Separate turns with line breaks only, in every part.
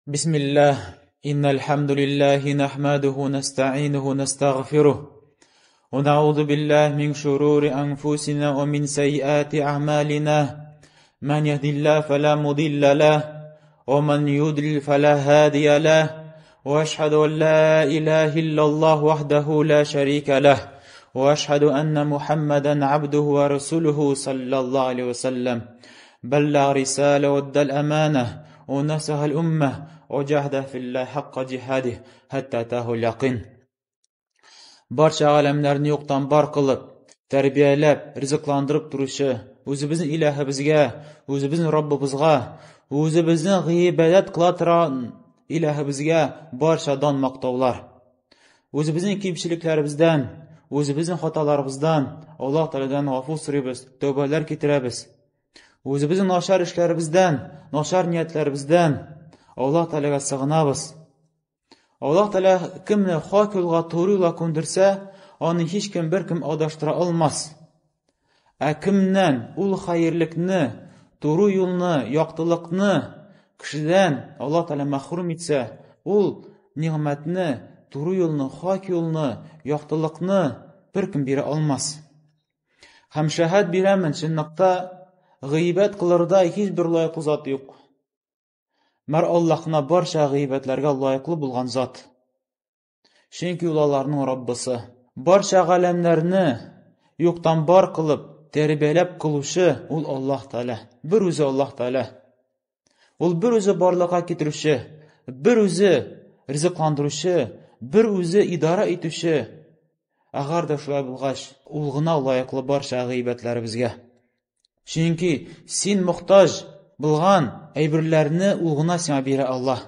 بسم الله إن الحمد لله نحمده نستعينه نستغفره ونعوذ بالله من شرور أنفسنا ومن سيئات أعمالنا من يهد الله فلا مضل له ومن يضلل فلا هادي له وأشهد أن لا إله إلا الله وحده لا شريك له وأشهد أن محمدا عبده ورسوله صلى الله عليه وسلم بلغ رسالة وادى الأمانة ونصح الأمة وجاهد في الله حق جهاده حتى أتاه اليقين. Барча галәмнәрне юктан бар кылып, тәрбияләп, ризыкландырып торучы, үзебезнең илаһыбызга, үзебезнең Раббыбызга, үзебезнең гыйбадәт кыла торган илаһыбызга барча дан мактаулар. Үзебезнең кимчелекләребездән, үзебезнең хаталарыбыздан Аллаһ Тәгаләдән гафу сорыйбыз, тәүбәләр китерәбез. Үзебезнең начар эшләребездән, начар ниятләребездән Аллаһ Тәгаләгә сыгынабыз. Аллаһ Тәгалә кемне хак юлга, туры юлга күндерсә, аны һичкем беркем адаштыра алмас. Ә кемнән ул хәерлекне, туры юлны, яктылыкны кешедән Аллаһ Тәгалә мәхрүм итсә, ул нигъмәтне, туры юлны, хак юлны, яктылыкны беркем бирә алмас. Һәм шәһәд бирәмен, чынлыкта гыйбәт кылырдай һичбер лаеклы зат юк. Мәр Аллаһына барча гыйбәтләргә лаеклы булган зат. Чөнки ул аларның Раббысы. Барча галәмнәрне юктан бар кылып, тәрбияләп кылучы ул Аллаһ Тәгалә. Бер үзе Аллаһ Тәгалә. Ул бер үзе барлыкка китерүче, бер үзе ризыкландыручы, бер үзе идара итүче. Әгәр дә шулай булгач, ул гына лаеклы барча гыйбәтләребезгә. Чөнки син мохтаҗ булган әйберләрне ул гына сиңа бирә Аллаһ.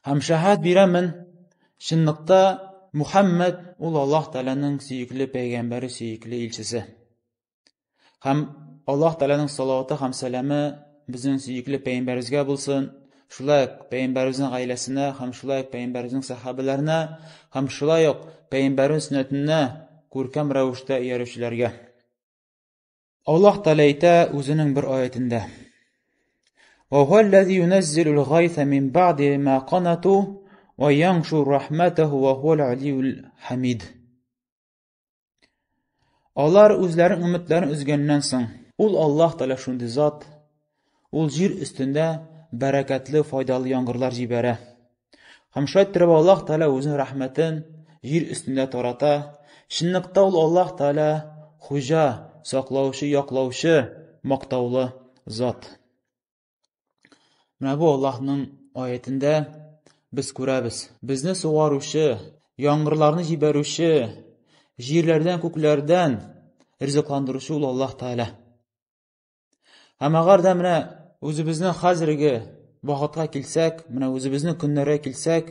Һәм шәһәд бирәмен, чынлыкта Мухаммад ул Аллаһ Тәгаләнең сөекле пәйгамбәре, сөекле илчесе. Һәм Аллаһ Тәгаләнең салаваты һәм сәламе безнең сөекле пәйгамбәребезгә булсын, шулай ук пәйгамбәребезнең гаиләсенә һәм шулай ук пәйгамбәребезнең сәхабәләренә һәм шулай ук пәйгамбәребез сөннәтенә күркәм рәвештә иярүчеләргә. Аллаһ Тәгалә әйтә үзенең бер аятендә: "Ва аллази юназзилул гайса мин ба'ди ма канату ва яншур рахматаху ва хуал алиюл хамид." Алар үзләренең өметләрен өзгәннән соң, ул Аллаһ Тәгалә шундый зат, ул җир өстендә бәрәкәтле, файдалы яңгырлар җибәрә. Һәм шулай иттереп Аллаһ Тәгалә үзенең рәхмәтен җир өстендә тарата. Чынлыкта ул Аллаһ Тәгалә хуҗа, саклаучы, яклаучы, мактаулы зат. Менә бу Аллаһның аятендә без күрәбез. Безне сугаручы, яңгырларны җибәрүче, җирләрдән, күкләрдән ризыкландыручы ул Аллаһ Тәгалә. Һәм әгәр дә менә үзебезнең хәзерге вакытка килсәк, менә үзебезнең көннәргә килсәк,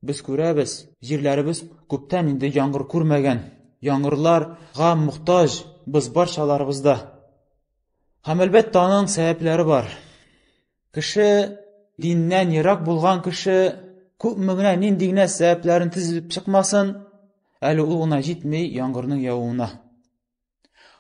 без күрәбез, җирләребез күптән инде яңгыр күрмәгән, яңгырларга мохтаҗ без барчаларыбыз да. Һәм әлбәттә аның сәбәпләре бар. Кеше диннән ерак булган кеше күпме генә нинди генә сәбәпләрен тезеп чыкмасын, әле ул гына җитми яңгырның явуына.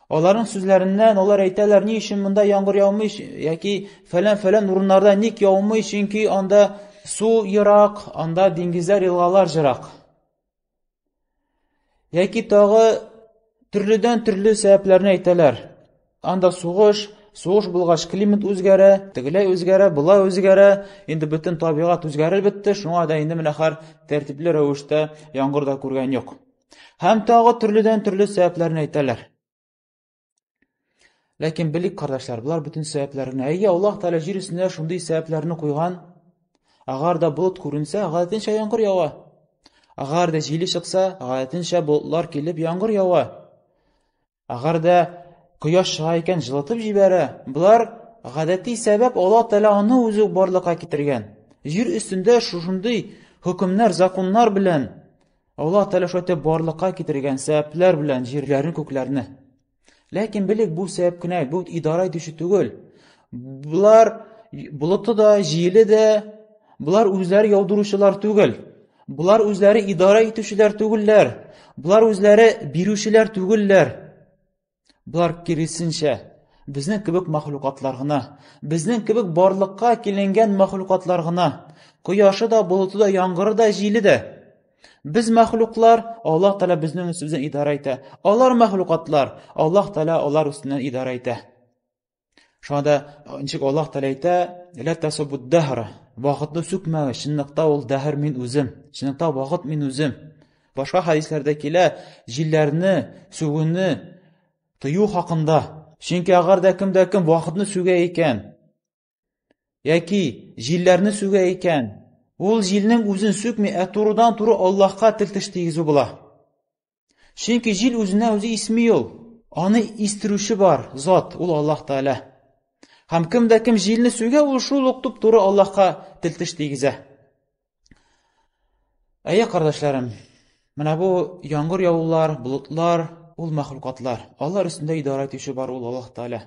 Аларның сүзләреннән алар әйтәләр, ни өчен монда яңгыр яумый яки фәлән-фәлән урыннарда ник яумый, чөнки анда су ерак, анда диңгезләр, елгалар ерак. Яки тагы төрледән төрле сәбәпләрне әйтәләр. Анда сугыш, сугыш булгач климат үзгәрә, тегеләй үзгәрә, болай үзгәрә, инде бөтен табигать үзгәреп бетте, шуңа да инде менә хәр тәртипле рәвештә яңгыр да күргән юк. Һәм тагы төрледән төрле сәбәпләрне әйтәләр. Ләкин белик, кардәшләр, болар бөтен сәбәпләр генә. Әйе, Аллаһ Тәгалә җир өстендә шундый сәбәпләрне куйган. Әгәр дә болыт күренсә, гадәтенчә яңгыр ява. Әгәр дә җиле чыкса, гадәтенчә болытлар килеп яңгыр ява. Әгәр дә кояш чыга икән, җылытып җибәрә. Болар гадәти сәбәп, Аллаһ Тәгалә аны үзе үк барлыкка китергән. Җир өстендә шушындый хөкемнәр, законнар белән Аллаһ Тәгалә шулай итеп барлыкка китергән сәбәпләр белән җирләрне, күкләрне. Ләкин белик, бу сәбәп кенә, бу идара итүче түгел. Болар болыты да, җиле дә, болар үзләре яудыручылар түгел. Болар үзләре идара итүчеләр түгелләр. Болар үзләре бирүчеләр түгелләр. Болар киресенчә. Безнең кебек мәхлукатлар гына, безнең кебек барлыкка киленгән мәхлукатлар гына. Кояшы да, болыты да, яңгыры да, җиле дә. Без мәхлуклар, Аллаһ Тәгалә безнең өстебездән идарә итә. Алар мәхлукатлар, Аллаһ Тәгалә алар өстеннән идарә итә. Шуңа да ничек Аллаһ Тәгалә әйтә, "Ла тасубуд дәһра", вакытны сүкмәгез, чынлыкта ул дәһр мин үзем, чынлыкта вакыт мин үзем. Башка хәдисләрдә килә, җилләрне сүгүне тыю хакында. Чөнки әгәр дә кем дә кем вакытны сүгә икән, яки җилләрне сүгә икән, ул җилнең үзен сүкми, ә турыдан-туры Аллаһка тел-теш тигезү була. Чөнки җил үзенә үзе исми ул. Аны истерүче бар, зат, ул Аллаһ Тәгалә. Һәм кем дә кем җилне сүгә, ул шул ук туп-туры Аллаһка тел-теш тигезә. Әйе, кардәшләрем, менә бу яңгыр явулар, болытлар, ул мәхлукатлар. Алар өстендә идарә итүче бар, ул Аллаһ Тәгалә.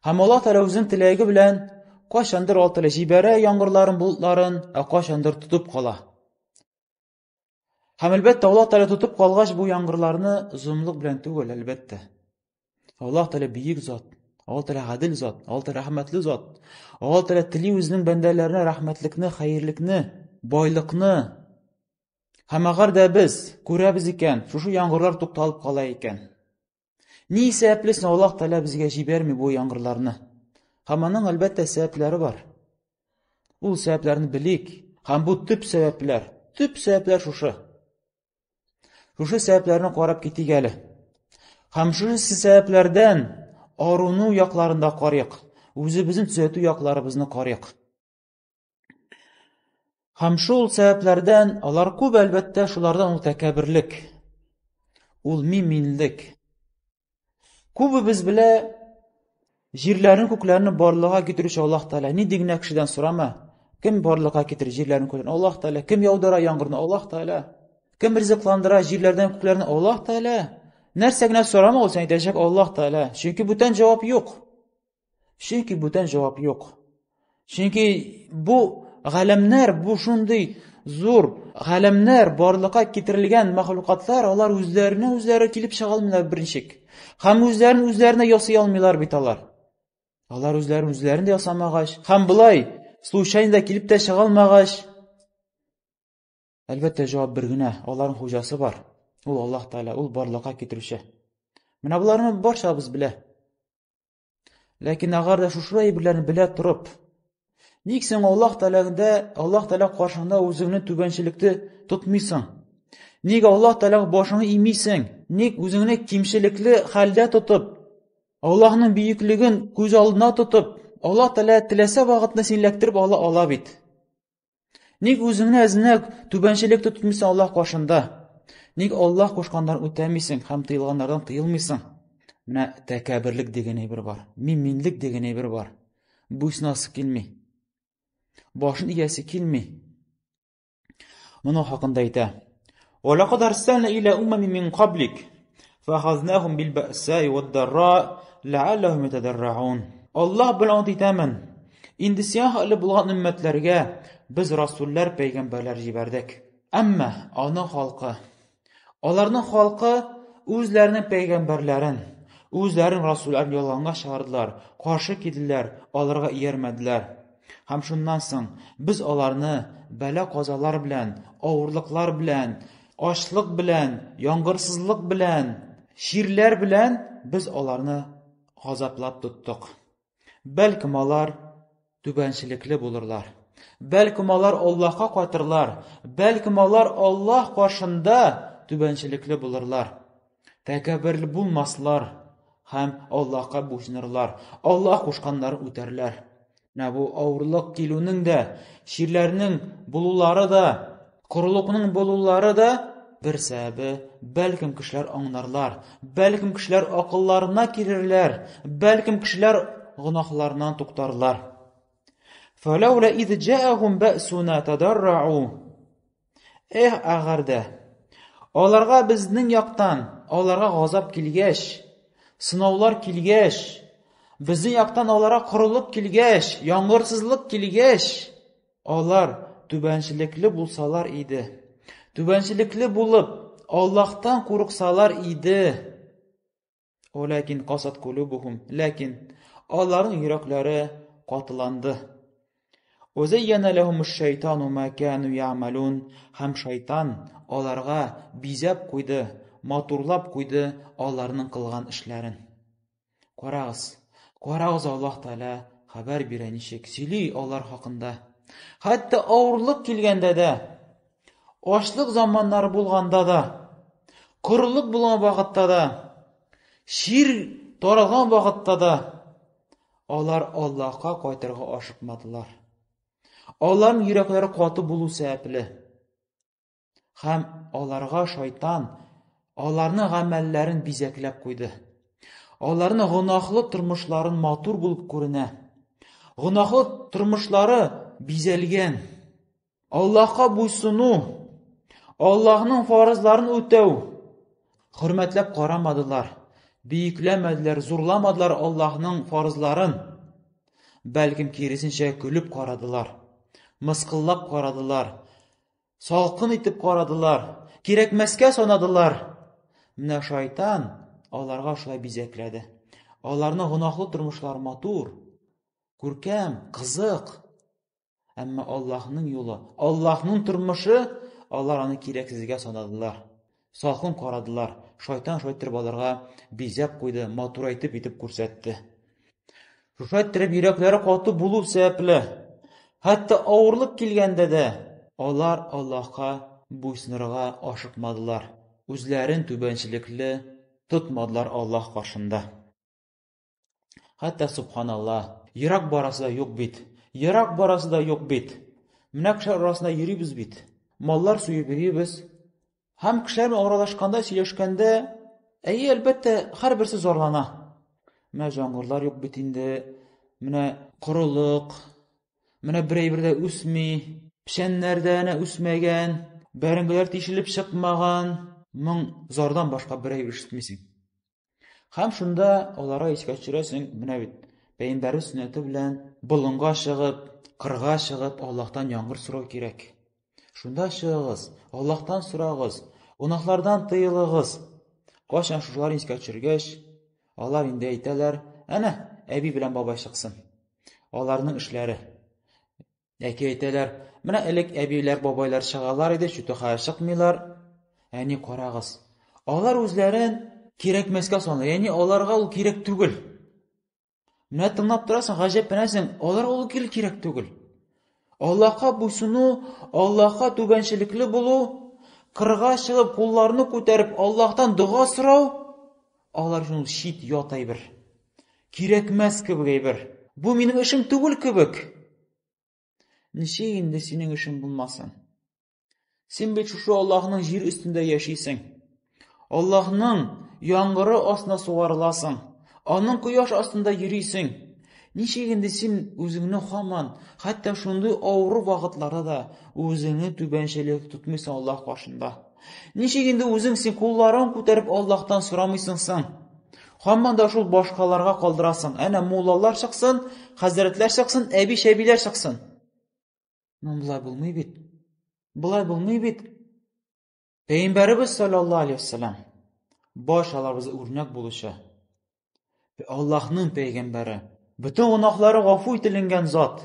Һәм Аллаһ Тәгалә үзенең теләге белән кайчандыр Аллаһ Тәгалә җибәрә яңгырларын, болытларын, ә кайчандыр тотып кала. Һәм әлбәттә, Аллаһ Тәгалә тотып калгач бу яңгырларны золымлык белән түгел, әлбәттә. Аллаһ Тәгалә бөек зат, Аллаһ Тәгалә гадел зат, Аллаһ Тәгалә рәхмәтле зат. Аллаһ Тәгалә тели үзенең бәндәләренә рәхмәтлекне, хәерлекне, байлыкны. Һәм әгәр дә без күрәбез икән, шушы яңгырлар тукталып кала икән. Ни сәбәпле соң Аллаһ Тәгалә безгә җибәрми бу яңгырларны? Һәм аның әлбәттә сәбәпләре бар. Ул сәбәпләрне белик. Һәм бу төп сәбәпләр. Төп сәбәпләр шушы. Шушы сәбәпләрне карап китик әле. Һәм шушы сәбәпләрдән арыну якларын да карыйк. Үзебезне төзәтү якларыбызны карыйк. Һәм шул сәбәпләрдән алар күп әлбәттә, шулардан ул тәкәбберлек. Ул мин-минлек. Күбебез белә җирләрне, күкләрне барлыгга китерүче Аллаһ Тәгалә. Нинди генә кешедән сорама, кем барлыкка китерә җирләрне, күкләрне? Аллаһ Тәгалә. Кем яудыра яңгырны? Аллаһ Тәгалә. Кем ризыкландыра җирләрдән күкләрне? Аллаһ Тәгалә. Нәрсә генә сорама, ул сиңа әйтәчәк Аллаһ Тәгалә. Чөнки бүтән җавап юк. Чөнки бүтән җавап юк. Чөнки бу галәмнәр, бу шундый зур галәмнәр, барлыкка китерелгән мәхлукатлар, алар үзләренә үзләре килеп чыга алмыйлар берничек. Һәм үзләрен үзләренә ясый алмыйлар бит алар. Алар үзләрен үзләрен дә ясамагач, һәм болай случайно да килеп тә чыга алмагач, әлбәттә, җавап бер генә, аларның хуҗасы бар. Ул Аллаһ Тәгалә, ул барлыкка китерүче. Менә боларны барчабыз белә. Ләкин әгәр дә шушы әйберләрне белә торып, ник син Аллаһ Тәгаләдә, Аллаһ Тәгалә каршында үзеңне түбәнчелекте тотмыйсың? Ник Аллаһ Тәгаләгә башыңны имисең? Ник үзеңне кимчелекле хәлдә тотып, Аллаһның бөеклеген күз алдына тотып, Аллаһ Тәгалә теләсә вакытны син эләктереп ала ала бит. Ник үзеңне әзенәк түбәнчелек тотмыйсың Аллаһ каршында? Ник Аллаһ кушканнарын үтәмисең һәм тыелганнардан тыелмыйсың? Менә тәкәбберлек дигән әйбер бар. Мин-минлек дигән әйбер бар. Буйсынасы килми. Башын иясе килми. Моның хакында әйтә. Ва лакад арсална иля умамин мин каблик, фахазнахум бил бәсаи вад-дарра ләаллахум ятадарраун. Аллаһ белән ант итәмен. Инде сиңа хәтле булган өммәтләргә без расуллар, пәйгамбәрләр җибәрдек. Әмма аның халкы, аларның халкы үзләренең пәйгамбәрләрен, үзләренең расулларын ялганга чыгардылар, каршы килделәр, аларга иярмәделәр. Һәм шуннан соң без аларны бәла-казалар белән, авырлыклар белән, ачлык белән, яңгырсызлык белән, чирләр белән без аларны газаплап тоттык. Бәлкем алар түбәнчелекле булырлар. Бәлкем алар Аллаһка кайтырлар. Бәлкем алар Аллаһ каршында түбәнчелекле булырлар. Тәкәббер булмаслар һәм Аллаһка буйсынырлар. Аллаһ кушканнарын үтәрләр. Менә бу авырлык килүнең дә, чирләрнең булулары да, корылыкның булулары да бер сәбәбе, бәлкем кешеләр аңнарлар, бәлкем кешеләр акылларына килерләр, бәлкем кешеләр гөнаһларыннан туктарлар. Фәләүлә из җаәһум бәсуна тадаррау. Эх, әгәр дә аларга безнең яктан, аларга газап килгәч, сынаулар килгәч, безнең яктан аларга корылык килгәч, яңгырсызлык килгәч, алар түбәнчелекле булсалар иде. Түбәнчелекле булып, Аллаһтан курыксалар иде. Вәләкин касат кулубухум, ләкин аларның йөрәкләре катыланды. Вәзәйяна ләһумуш шайтану ма кану я'малун, һәм шайтан аларга бизәп куйды, матурлап куйды аларның кылган эшләрен. Карагыз, карагыз, Аллаһ Тәгалә хәбәр бирә ничек, сөйли алар хакында. Хәтта авырлык килгәндә дә, ачлык заманнары булганда да, корылык булган вакытта да, чир таралган вакытта да алар Аллаһка кайтырга ашыкмадылар. Аларның йөрәкләре каты булу сәбәпле һәм аларга шайтан аларның гамәлләрен бизәкләп куйды. Аларның гөнаһлы тормышларын матур булып күренә. Гөнаһлы тормышлары бизәлгән. Аллаһка буйсыну, Аллаһның фарызларын үтәү хөрмәтләп карамадылар, бөекләмәделәр, зурламадылар Аллаһның фарызларын. Бәлкем киресенчә көлеп карадылар, мыскыллап карадылар, салкын итеп карадылар, кирәкмәскә санадылар. Менә шайтан аларга шулай бизәкләде. Аларның гөнаһлы тормышлары матур, күркәм, кызык. Әмма Аллаһның юлы, Аллаһның тормышы, алар аны кирәксезгә санадылар. Салкын карадылар. Шайтан шулай иттереп аларга бизәп куйды, матурайтып итеп күрсәтте. Шулай иттереп йөрәкләре каты булу сәбәпле, хәтта авырлык килгәндә дә алар Аллаһка буйсынырга ашыкмадылар. Үзләрен түбәнчелекле тотмадылар Аллаһ каршында. Хәтта субханалла, ерак барасы да юк бит. Ерак барасы да юк бит. Менә кешеләр арасында йөрибез бит. Маллар суеп йөрибез. Һәм кешеләр белән аралашканда, сөйләшкәндә, әйе, әлбәттә, һәрберсе зарлана. Менә җаңгырлар юк бит инде. Менә корылык. Менә бер әйбер дә үсми. Печәннәр дә әнә үсмәгән. Бәрәңгеләр тишелеп чыкмаган. Моң зардан башка бер әйбер ишетмисең. Һәм шунда аларга искә төшерәсең, менә бит пәйгамбәрбез сөннәте белән болынга чыгып, кырга чыгып, Аллаһтан яңгыр сорау кирәк. Шунда чыгыгыз, Аллаһтан сорагыз, гөнаһлардан тыелыгыз. Кайчан шушыларны искә төшергәч, алар инде әйтәләр, әнә, әби белән бабай чыксын. Аларның эшләре. Яки әйтәләр, менә элек әбиләр, бабайлар чыгалар иде, чүтә хәзер чыкмыйлар. Әни, карагыз. Алар үзләрен кирәкмәскә саный. Ягъни аларга ул кирәк түгел. Менә тыңлап торасың, гаҗәпләнәсең, аларга ул кирәк түгел. Аллаһка буйсыну, Аллаһка түбәнчелекле булу, кырга чыгып, кулларны күтәреп, Аллаһтан дога сорау, алар өчен ул чит ят әйбер. Кирәкмәс кебек әйбер. Бу минем эшем түгел кебек. Ничек инде синең эшең булмасын? Син бит шушы Аллаһның җир өстендә яшисең. Аллаһның яңгыры астында сугарыласың. Аның кояш астында йөрисең. Ничек инде син үзеңне һаман, хәтта шундый авыр вакытларда да үзеңне түбәнчелек тотмыйсың Аллаһ каршында? Ничек инде үзең син кулларын күтәреп Аллаһтан сорамыйсың соң? Һаман да шул башкаларга калдырасың. Әнә муллалар чыксын, хәзрәтләр чыксын, әби-чәбиләр чыксын. Ну, болай булмый бит. Болай булмый бит. Пәйгамбәребез саллаллаһу алейһи вәсәлләм барчаларыбызга үрнәк булучы Аллаһның пәйгамбәре, бөтен гөнаһлары гафу ителенгән зат.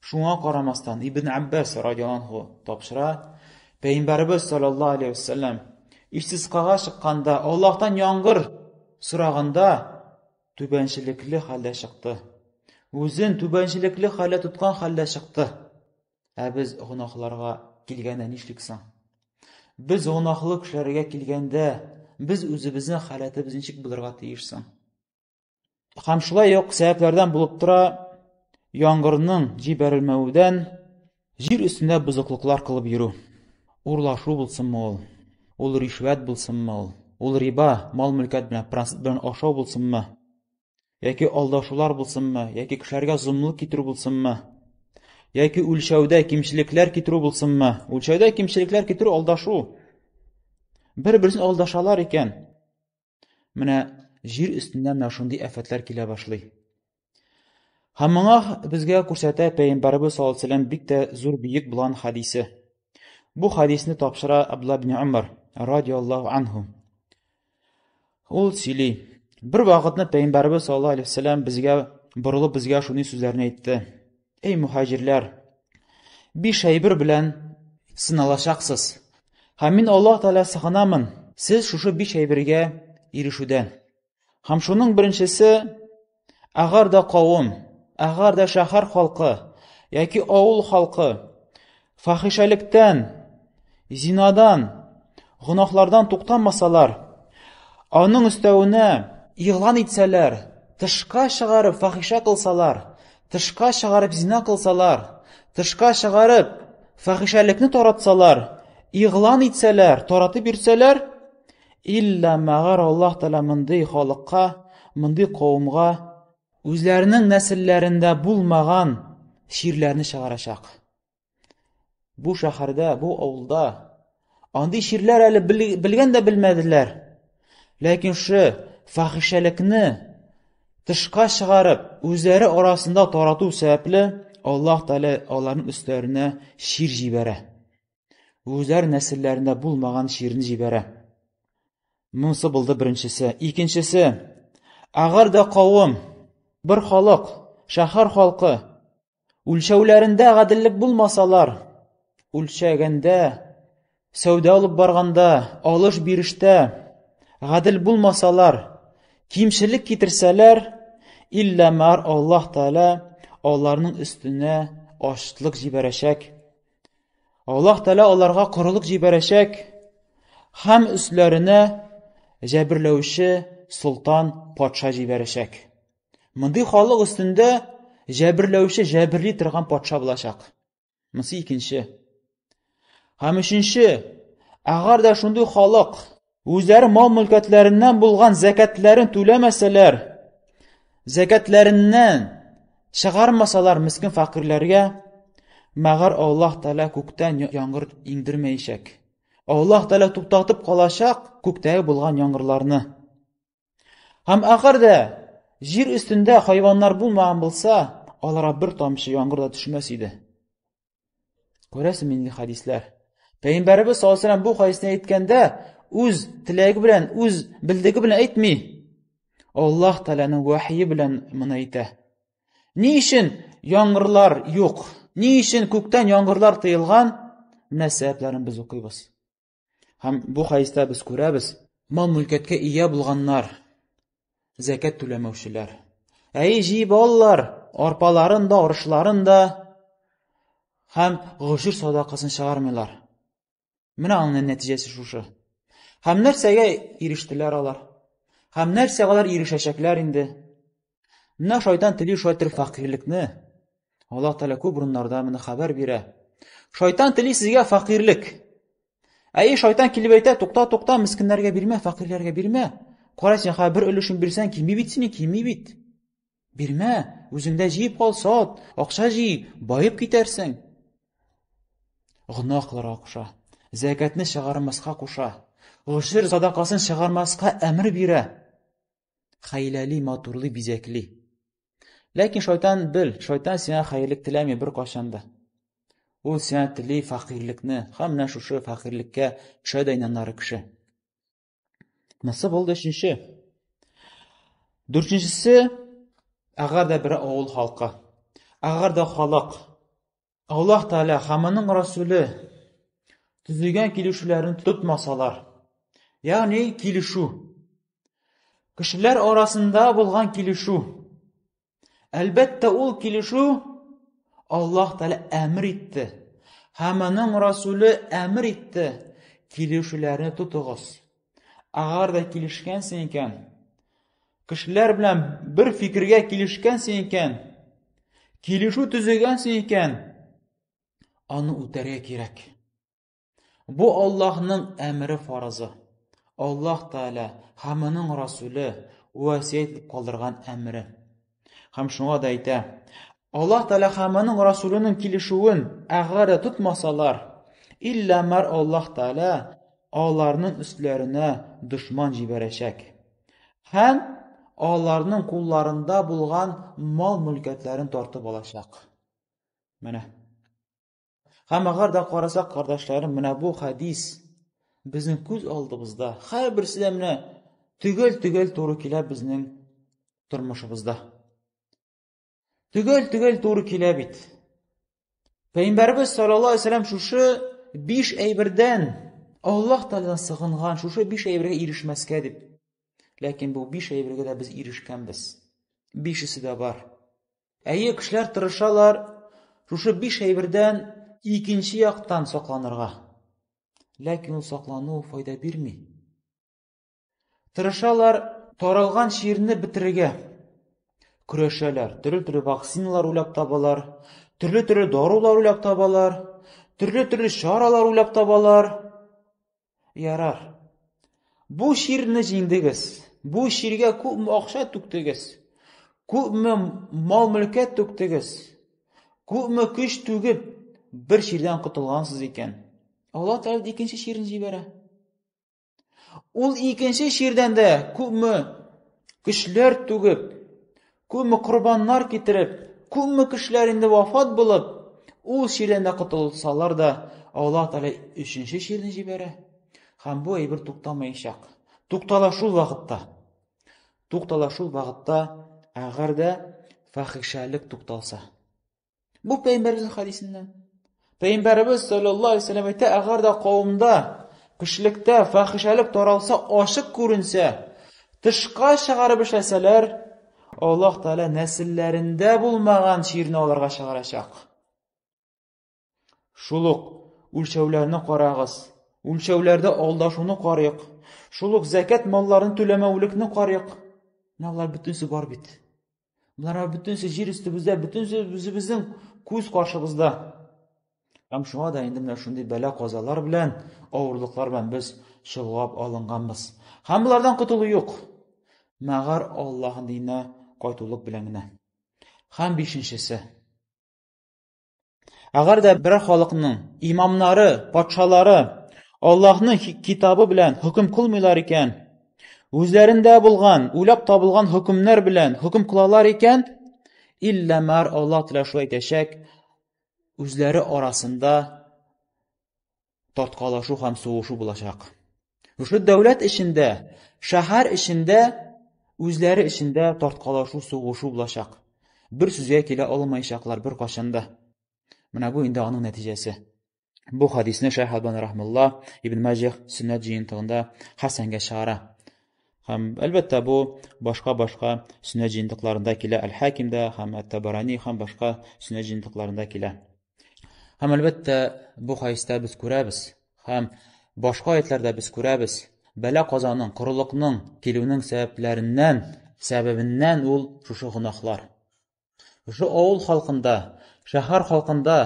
Шуңа карамастан Ибн Аббас радиаллаһу анһу тапшыра, пәйгамбәребез саллаллаһу алейһи вәсәлләм истисқага чыкканда, Аллаһтан яңгыр сораганда түбәнчелекле хәлдә чыкты. Үзен түбәнчелекле хәлдә тоткан хәлдә чыкты. Ә без гөнаһларга килгәндә нишлик соң? Без гөнаһлы кешеләргә килгәндә, без үзебезнең халәтебез ничек булырга тиеш соң? Һәм шулай ук сәбәпләрдән булып тора яңгырның җибәрелмәүдән җир өстендә бозыклыклар кылып йөрү. Урлашу булсынмы ул, ул ришвәт булсынмы ул, ул риба, мал-мөлкәт белән, процент белән ашау булсынмы, яки алдашулар булсынмы, яки кешеләргә золымлык китерү булсынмы, яки үлчәүдә кимчелекләр китерү булсынмы. Үлчәүдә кимчелекләр китерү алдашу. Бер-берсен алдашалар икән. Менә җир өстендә менә шундый афәтләр килә башлый. Һәм моңа безгә күрсәтә Пәйгамбәребез саллаллаһу алейһи вәсәлләм бик тә зур бөек булган хадисе. Бу хадисне тапшыра Абдулла ибн Умар радиаллаһу анһу. Ул сөйли. Бер вакытны Пәйгамбәрбез саллаллаһу алейһи вәсәлләм безгә борылып безгә шундый сүзләрне әйтте. Эй мухаҗирләр, биш әйбер белән сыналачаксыз. Һәм мин Аллаһ Тәгалә сыгынамын, сез шушы биш әйбергә ирешүдән. Һәм шуның беренчесе, әгәр дә кавым, әгәр дә шәһәр халкы яки авыл халкы фахишәлектән, зинадан, гөнаһлардан туктамасалар, аның өстәвенә игълан итсәләр, тышка чыгарып фахишә кылсалар, тышка чыгарып зина кылсалар, тышка чыгарып фахишәлекне таратсалар, игълан итсәләр, таратып йөрсәләр, Илля мәгәр Аллаһ Тәгалә мондый халыкка, мондый кавымга үзләренең нәселләрендә булмаган чирләрне чыгарачак. Бу шәһәрдә, бу авылда андый чирләр әле белгән дә белмәделәр. Ләкин шы фахишәлекне тышка чыгарып, үзләре арасында тарату сәбәпле Аллаһ Тәгалә аларның өсләренә чир җибәрә. Үзләр нәселләрендә булмаган чирне җибәрә. Монысы булды беренчесе. Икенчесе, әгәр дә кавым, бер халык, шәһәр халкы үлчәүләрендә гаделлек булмасалар, үлчәгәндә, сәүдә алып барганда, алыш-бирештә гадел булмасалар, кимчелек китерсәләр, иллә мәгәр Аллаһ Тәгалә аларның өстенә ачлык җибәрәчәк. Аллаһ Тәгалә аларга корылык җибәрәчәк һәм өсләренә җәберләүче солтан патша җибәрәчәк. Мондый халык өстендә җәберләүче җәберли торган патша булачак. Монысы икенче. Һәм өченче, әгәр дә шундый халык үзләре мал-мөлкәтләреннән булган зәкәтләрен түләмәсәләр, зәкәтләреннән чыгармасалар мискин фәкыйрьләргә, мәгәр Аллаһ Тәгалә күктән яңгыр иңдермәячәк. Аллаһ Тәгалә туктатып калачак күктәге булган яңгырларны. Һәм әгәр дә җир өстендә хайваннар булмаган булса, аларга бер тамчы яңгыр да төшмәс иде. Күрәсең нинди хәдисләр. Пәйгамбәребез саллаллаһу алейһи бу хәдисне әйткәндә үз теләге белән, үз белдеге белән әйтми. Аллаһ Тәгаләнең вәхие белән моны әйтә. Ни өчен яңгырлар юк? Ни өчен күктән яңгырлар тыелган? Менә сәбәпләрен без укыйбыз. Һәм бу хәдистә без күрәбез, мал-мөлкәткә ия булганнар, зәкәт түләмәүчеләр. Әй, җыеп алалар, арпаларын да, арышларын да һәм гошер садакасын чыгармыйлар. Менә аның нәтиҗәсе шушы. Һәм нәрсәгә ирештеләр алар? Һәм нәрсәгә алар ирешәчәкләр инде? Менә шайтан тели шулай итеп фәкыйрьлекне. Аллаһ Тәгалә күп урыннарда моны хәбәр бирә. Шайтан тели сезгә фәкыйрьлек. Әй, шайтан килеп әйтә, тукта, тукта, мискиннәргә бирмә, фәкыйрьләргә бирмә. Кара син хәзер бер өлешен бирсәң, кими бит сине, кими бит. Бирмә, үзеңдә җыеп кал, сат, акча җый, баеп китәрсең. Гөнаһ кылырга куша. Зәкәтне чыгармаска куша. Гошер садакасын чыгармаска әмер бирә. Хәйләли, матурлый, бизәкли. Ләкин шайтан бел, шайтан сиңа хәерлек теләми бер кайчан да. Ул сиңа тели фәкыйрьлекне, һәм менә шушы фәкыйрьлеккә төшә дә инаннары кеше. Монысы булды өченче. Дүртенчесе, әгәр дә бер авыл халкы, әгәр дә халык Аллаһ Тәгалә һәм аның Расуле төзегән килешүләрен тотмасалар, ягъни килешү, кешеләр арасында булган килешү, әлбәттә, ул килешү Аллаһ Тәгалә әмер итте һәм аның Расуле әмер итте, килешүләрне тотыгыз. Әгәр дә килешкәнсең икән, кешеләр белән бер фикергә килешкәнсең икән, килешү төзегәнсең икән, аны үтәргә кирәк. Бу Аллаһның әмере фарызы. Аллаһ Тәгалә һәм аның Расуле васият итеп калдырган әмере. Һәм шуңа да әйтә, Аллаһ Тәгалә һәм аның Расулының килешүен әгәр дә тотмасалар, иллә мәр Аллаһ Тәгалә аларның өсләренә дошман җибәрәчәк. Һәм аларның кулларында булган мал-мөлкәтләрен тартып алачак. Менә. Һәм әгәр дә карасак, кардәшләрем, менә бу хәдис безнең күз алдыбызда. Һәрберсе дә менә төгәл-төгәл туры килә безнең тормышыбызда. Төгәл-төгәл туры килә бит. Пәйгамбәрбез саллаллаһу алейһи вәсәлләм шушы биш әйбердән Аллаһ Тәгаләдән сыгынган, шушы биш әйбергә ирешмәскә дип. Ләкин бу биш әйбергә дә без ирешкәнбез. Бишесе дә бар. Әйе, кешеләр тырышалар шушы биш әйбердән икенче яктан сакланырга. Ләкин ул саклану файда бирми. Тырышалар таралган чирне бетерергә. Көрәшәләр, төрле-төрле вакциналар уйлап табалар, төрле-төрле дарулар уйлап табалар, төрле-төрле чаралар уйлап табалар. Ярар. Бу чирне җиңдегез. Бу чиргә күпме акча түктегез? Күпме мал-мөлкәт түктегез? Күпме көч түгеп, бер чирдән котылгансыз икән. Аллаһ Тәгалә икенче чирен җибәрә. Ул икенче чирдән дә күпме көчләр түгеп, күпме корбаннар китереп, күпме кешеләр инде вафат булып, ул чирдән дә котылсалар да, Аллаһ Тәгалә өченче чирне җибәрә. Һәм бу әйбер туктамаячак. Туктала шул вакытта. Туктала шул вакытта, әгәр дә фахишәлек тукталса. Бу пәйгамбәребезнең хәдисеннән. Пәйгамбәребез саллаллаһу алейһи вәсәлләм әйтә, әгәр дә кавымда, кешелектә фахишәлек таралса, ачык күренсә, тышка чыгарып эшләсәләр, Аллаһ Тәгалә нәселләрендә булмаган чирне аларга чыгарачак. Шул ук үлчәүләрне карагыз. Үлчәүләрдә алдашуны карыйк. Шул ук зәкят малларын түләмәүлекне карыйк. Менә болар бөтенесе бар бит. Болар бөтенесе җир өстебездә, бөтенесе үзебезнең күз каршыбызда. Һәм шуңа да инде менә шундый бәла-казалар белән, авырлыклар белән без чолгап алынганбыз. Һәм болардан котылу юк. Мәгәр Аллаһның диненә кайтулык белән генә. Һәм бишенчесе. Әгәр дә берәр халыкның имамнары, патшалары Аллаһның китабы белән хөкем кылмыйлар икән, үзләрендә булган, уйлап табылган хөкемнәр белән хөкем кылалар икән, иллә мәр Аллаһ Тәгалә шулай әйтәчәк, үзләре арасында тарткалашу һәм сугышу булачак. Шушы дәүләт эчендә, шәһәр эчендә, үзләре эчендә тарткалашу, сугышу булачак. Бер сүзгә килә алмаячаклар бер кашан да. Менә бу инде аның нәтиҗәсе. Бу хадисне Шәйх Албани рахмулла Ибн Маҗих сөннәт җыентыгында хәсәнгә чыгара. Һәм әлбәттә бу башка-башка сөннәт җыентыкларында килә, Әл-Хакимдә һәм Әт-Табарани һәм башка сөннәт җыентыкларында килә. Һәм әлбәттә, бу хәдистә без күрәбез һәм башка аятларда без күрәбез, бәла-казаның, корылыкның килүнең сәбәпләреннән, сәбәбеннән ул шушы гөнаһлар. Шушы авыл халкында, шәһәр халкында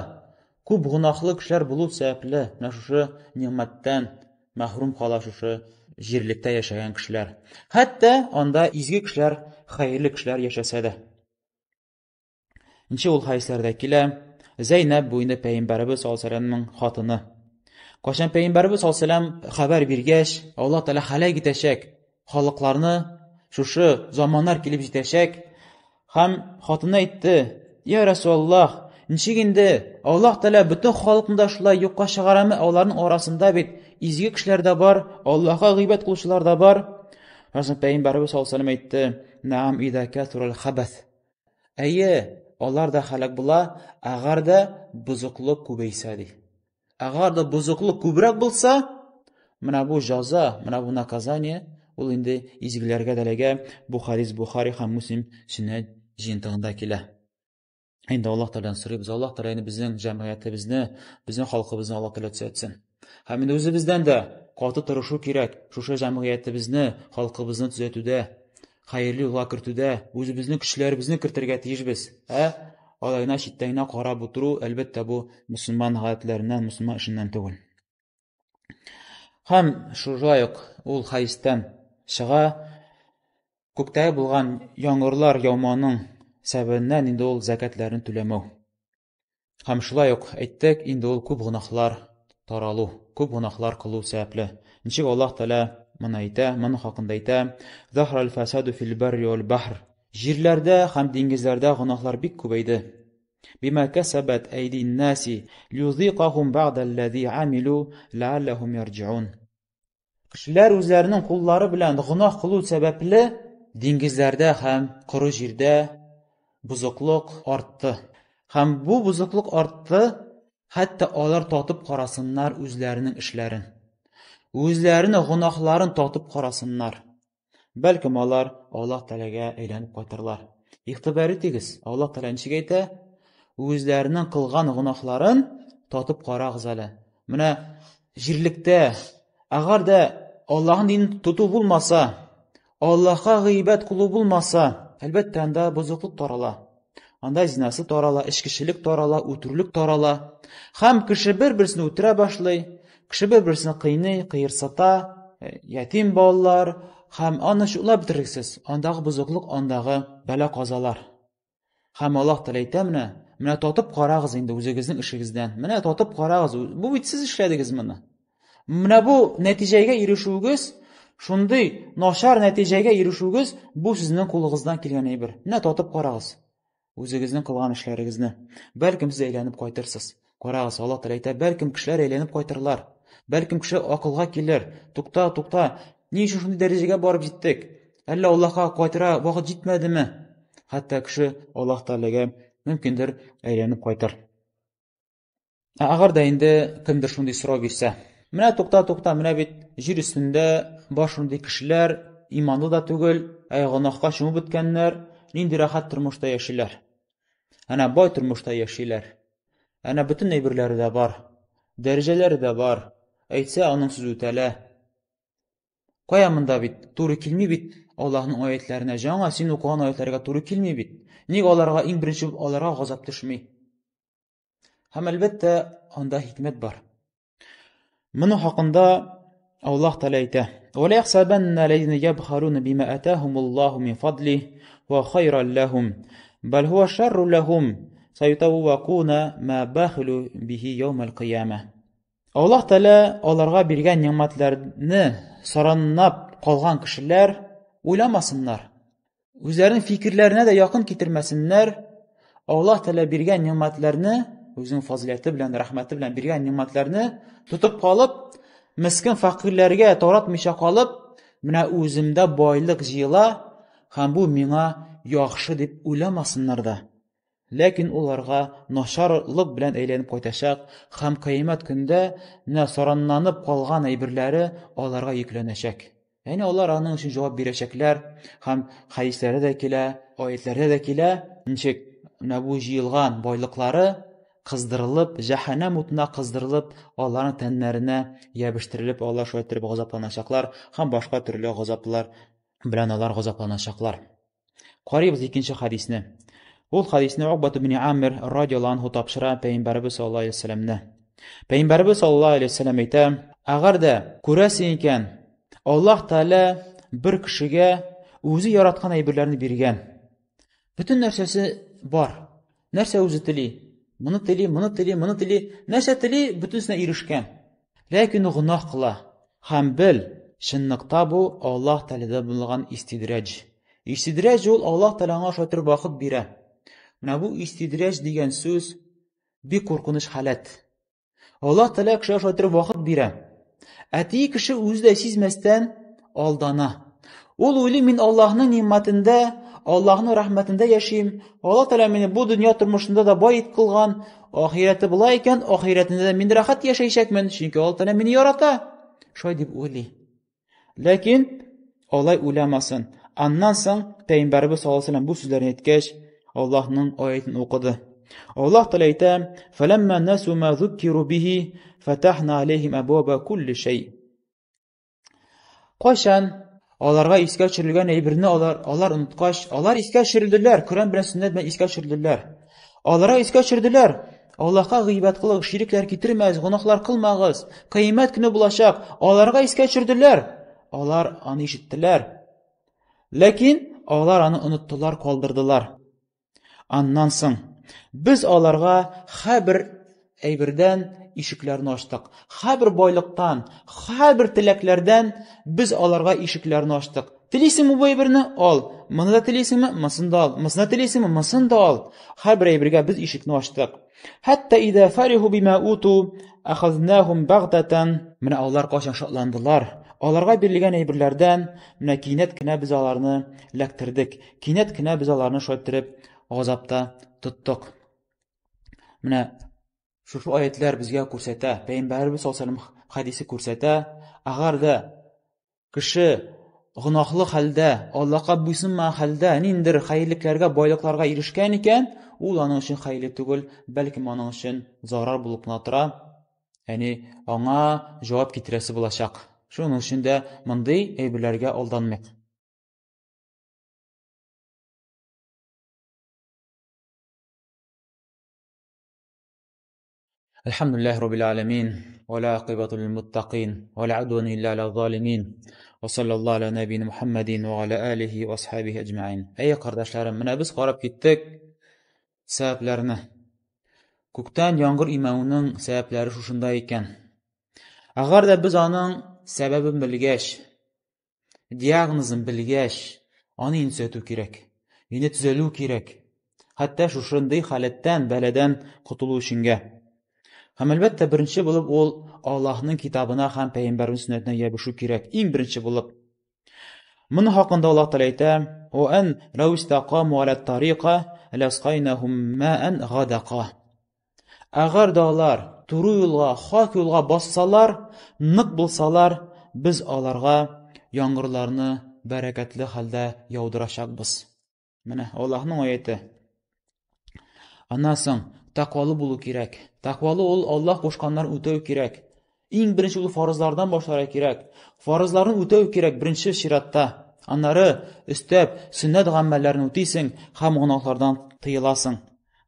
күп гөнаһлы кешеләр булу сәбәпле, менә шушы нигъмәттән мәхрүм кала шушы җирлектә яшәгән кешеләр. Хәтта анда изге кешеләр, хәерле кешеләр яшәсә дә. Нче ул хәдисләрдә килә, Зәйнәб бу инде пәйгамбәребез саллаллаһу алейһи вәсәлләмнең хатыны. Кайчан пәйгамбәребез саллаллаһу алейһи вәсәлләм хәбәр биргәч, Аллаһ Тәгалә һәлак итәчәк халыкларны, шушы заманнар килеп җитәчәк. Һәм хатыны әйтте: "Я Расулаллаһ, ничек инде Аллаһ Тәгалә бөтен халыкны да шулай юкка чыгарамы? Аларның арасында бит изге кешеләр дә бар, Аллаһка гыйбадәт кылучылар да бар." Расул пәйгамбәребез саллаллаһу алейһи вәсәлләм әйтте: "Наам иза касурал хабас." Әйе, алар да һәлак була, әгәр дә бозыклык күбәйсә ди. Әгәр дә бозыклык күбрәк булса, менә бу җаза, менә бу наказание, ул инде изгеләргә дә эләгә. Бу хадис Бухари һәм Муслим сөннәт җыентыгында килә. Инде Аллаһ Тәгаләдән сорыйбыз, Аллаһ Тәгалә инде безнең җәмгыятебезне, безнең халкыбызны Аллаһ Тәгалә төзәтсен. Һәм инде үзебездән дә каты тырышу кирәк, шушы җәмгыятебезне, халкыбызны төзәтүдә, хәерле юлга кертүдә үзебезнең көчләребезне кертергә тиешбез. Ә алай гына читтән генә карап утыру, әлбәттә, бу мөселман гадәтләреннән, мөселман эшеннән түгел. Һәм шулай ук ул хәдистән чыга, күктәге булган яңгырлар яумауның сәбәбеннән инде ул зәкятләрне түләмәү. Һәм шулай ук әйттек, инде ул күп гөнаһлар таралу, күп гөнаһлар кылу сәбәпле. Ничек Аллаһ Тәгалә моны әйтә, моның хакында әйтә: "Захарал фасаду фил барри вал бахр". Җирләрдә һәм диңгезләрдә гөнаһлар бик күбәйде. Бима касабат әйдин наси лиюзикахум бa'даллази амилу лааллахум ярҗиун. Кешеләр үзләренең куллары белән гөнаһ кылу сәбәпле диңгезләрдә һәм коры җирдә бозыклык артты. Һәм бу бозыклык артты, хәтта алар татып карасыннар үзләренең эшләрен. Үзләренең гөнаһларын татып карасыннар. Бәлкем алар Аллаһ Тәгаләгә әйләнеп кайтырлар. Игътибар итегез, Аллаһ Тәгалә ничек әйтә? Үзләренең кылган гөнаһларын татып карагыз әле. Менә җирлектә әгәр дә Аллаһның динен тоту булмаса, Аллаһка гыйбадәт кылу булмаса, әлбәттә, анда бозыклык тарала. Анда зинасы тарала, эчкечелек тарала, үтерүлек тарала. Һәм кеше бер-берсен үтерә башлый, кеше бер-берсен кыйный, кыерсыта, ятим балалар һәм аны шутлап бетергесез. Андагы бозыклык, андагы бәла-казалар. Һәм Аллаһ Тәгалә әйтә менә, менә татып карагыз инде үзегезнең эшегездән. Менә татып карагыз. Бу бит сез эшләдегез моны. Менә бу нәтиҗәгә ирешүегез, шундый начар нәтиҗәгә ирешүегез, бу сезнең кулыгыздан килгән әйбер. Менә татып карагыз үзегезнең кылган эшләрегезне. Бәлкем сез әйләнеп кайтырсыз. Карагыз, Аллаһ Тәгалә әйтә, бәлкем кешеләр әйләнеп кайтырлар. Бәлкем кеше акылга килер. Тукта, тукта, ни өчен шундый дәрәҗәгә барып җиттек? Әллә Аллаһка кайтырга вакыт җитмәдеме? Хәтта кеше Аллаһ Тәгаләгә мөмкиндер әйләнеп кайтыр. Ә әгәр дә инде кемдер шундый сорау бирсә, менә тукта, тукта, менә бит җир өстендә бар шундый кешеләр, иманлы да түгел, ә гөнаһка чумып беткәннәр, нинди рәхәт тормышта яшиләр. Әнә бай тормышта яшиләр. Әнә бөтен әйберләре дә бар, дәрәҗәләре дә бар. Әйтсә, аның сүзе үтәлә. Кая монда бит туры килми бит Аллаһның аятләренә. Жаңа син укыган аятләргә туры килми бит. Ник аларга иң беренче аларга газап төшми? Һәм әлбәттә, анда хикмәт бар. Моның хакында Аллаһ Тәгалә әйтә: "Ва ла яхсабанна аллазина ябхалуна бима атахумуллаһу мин фадли ва хайран лахум, бал хуа шаррун лахум, саютаввакуна ма бахилу бихи яумал кыяма". Аллаһ Тәгалә аларга биргән нигъмәтләрне саранлап калган кешеләр уйламасыннар. Үзләренең фикерләренә дә якын китермәсеннәр. Аллаһ Тәгалә биргән нигъмәтләрне, үзенең фазиләте белән, рәхмәте белән биргән нигъмәтләрне тотып калып, мескен фәкыйрьләргә таратмыйча калып, менә үземдә байлык җыела һәм бу миңа яхшы дип уйламасыннар да. Ләкин уларга начарлык белән әйләнеп кайтачак һәм кыямәт көндә менә саранланып калган әйберләре аларга йөкләнәчәк. Ягъни алар аның өчен җавап бирәчәкләр һәм хәдисләрдә дә килә, аятләрдә дә килә, ничек менә бу җыелган байлыклары кыздырылып, җәһәннәм утына кыздырылып, аларның тәннәренә ябештерелеп, алар шулай итеп газапланачаклар һәм башка төрле газаплар белән алар газапланачаклар. Карыйбыз икенче хәдисне. Ул хәдисне Угбат ибн Амир радиаллаһу анһу тапшыра Пәйгамбәребез саллаллаһу алейһи вәсәлләмне. Пәйгамбәребез саллаллаһу алейһи вәсәлләм әйтә, әгәр дә күрәсең икән, Аллаһ Тәгалә бер кешегә үзе яраткан әйберләрне биргән. Бөтен нәрсәсе бар. Нәрсә үзе тели? Моны тели, моны тели, моны тели. Нәрсә тели, бөтенесенә ирешкән. Ләкин ул гөнаһ кыла. Һәм бел, чынлыкта бу Аллаһ Тәгаләдә булган истидраҗ. Истидраҗ ул Аллаһ Тәгалә аңа шулай итеп вакыт бирә. Менә бу истидраҗ дигән сүз бик куркыныч халәт. Аллаһ Тәгалә кешегә шулай итеп вакыт бирә. Ә теге кеше үзе дә сизмәстән алдана. Ул уйлый, мин Аллаһның нимәтендә, Аллаһның рәхмәтендә яшим. Аллаһ Тәгалә мине бу дөнья тормышында да бай ит кылган. Ахирәте була икән, ахирәтендә дә мин рәхәт яшәячәкмен, чөнки Аллаһ Тәгалә мине ярата. Шулай дип уйлый. Ләкин алай уйламасын. Аннан соң Пәйгамбәребез саллаллаһу алейһи бу сүзләрне әйткәч, Аллаһның аятен укыды. Аллаһ Тәгалә әйтә: "Фәләмма насу ма зуккиру бихи, фатахна алейхим абваба кулли шәй". Кайчан аларга искә төшерелгән әйберне алар, алар оныткач, алар искә төшерелделәр, Коръән белән сөннәт белән искә төшерделәр. Аларга искә төшерделәр. Аллаһка гыйбадәт кылыгыз, ширекләр китермәгез, гөнаһлар кылмагыз. Кыямәт көне булачак. Аларга искә төшерделәр. Алар аны ишеттеләр. Ләкин алар аны оныттылар, калдырдылар. Аннан соң без аларга һәрбер әйбердән ишекләрне ачтык. Һәрбер байлыктан, һәрбер теләкләрдән без аларга ишекләрне ачтык. Телисеңме бу әйберне? Ал. Моны да телисеңме? Монысын да ал. Монысын да телисеңме? Монысын да ал. Һәрбер әйбергә без ишекне ачтык. Хәтта идә фариху бима уту ахазнахум багтатан. Менә алар кайчан шатландылар. Аларга бирелгән әйберләрдән менә кинәт кенә без аларны эләктердек. Кинәт кенә без аларны шулай иттереп газапта тоттык. Менә шушы аятлар безгә күрсәтә, Пәйгамбәребез саллаллаһу алейһи вәсәлләм хәдисе күрсәтә, әгәр дә кеше гөнаһлы хәлдә, Аллаһка буйсынмаган хәлдә ниндидер хәерлекләргә, байлыкларга ирешкән икән, ул аның өчен хәерле түгел, бәлкем аның өчен зарар булып кына тора. Ягъни аңа җавап китерәсе булачак. Шуның өчен дә мондый әйберләргә алданмыйк. الحمد لله رب العالمين ولا عقبة للمتقين ولا عدوان إلا على الظالمين وصلى الله على نبينا محمد وعلى آله وأصحابه أجمعين. Әй, кардәшләрем, менә без карап киттек сәбәпләрне. Күктән яңгыр имәүнең сәбәпләре шушында икән. Әгәр дә без аның сәбәбен белгәч, диагнозын белгәч, аны инде төзәтү кирәк. Инде төзәлү кирәк. Хәтта шушындый халәттән, бәладән котылу өченгә. Һәм әлбәттә, беренче булып ул Аллаһның китабына һәм пәйгамбәрнең сөннәтенә ябышу кирәк. Иң беренче булып. Моның хакында Аллаһ Тәгалә әйтә: "Ва ан лау истакаму аля тарика ласқайнахум маан гадака". Әгәр дә алар туры юлга, хак юлга бассалар, нык булсалар, без аларга яңгырларны бәрәкәтле хәлдә яудырачакбыз. Менә Аллаһның аяте. Аннан соң тәкъвалы булу кирәк. Тәкъвалы ул Аллаһ кушканнарын үтәү кирәк. Иң беренче ул фарызлардан башларга кирәк. Фарызларны үтәү кирәк беренче чиратта. Аннары өстәп сөннәт гамәлләрен үтисең һәм гөнаһлардан тыеласың.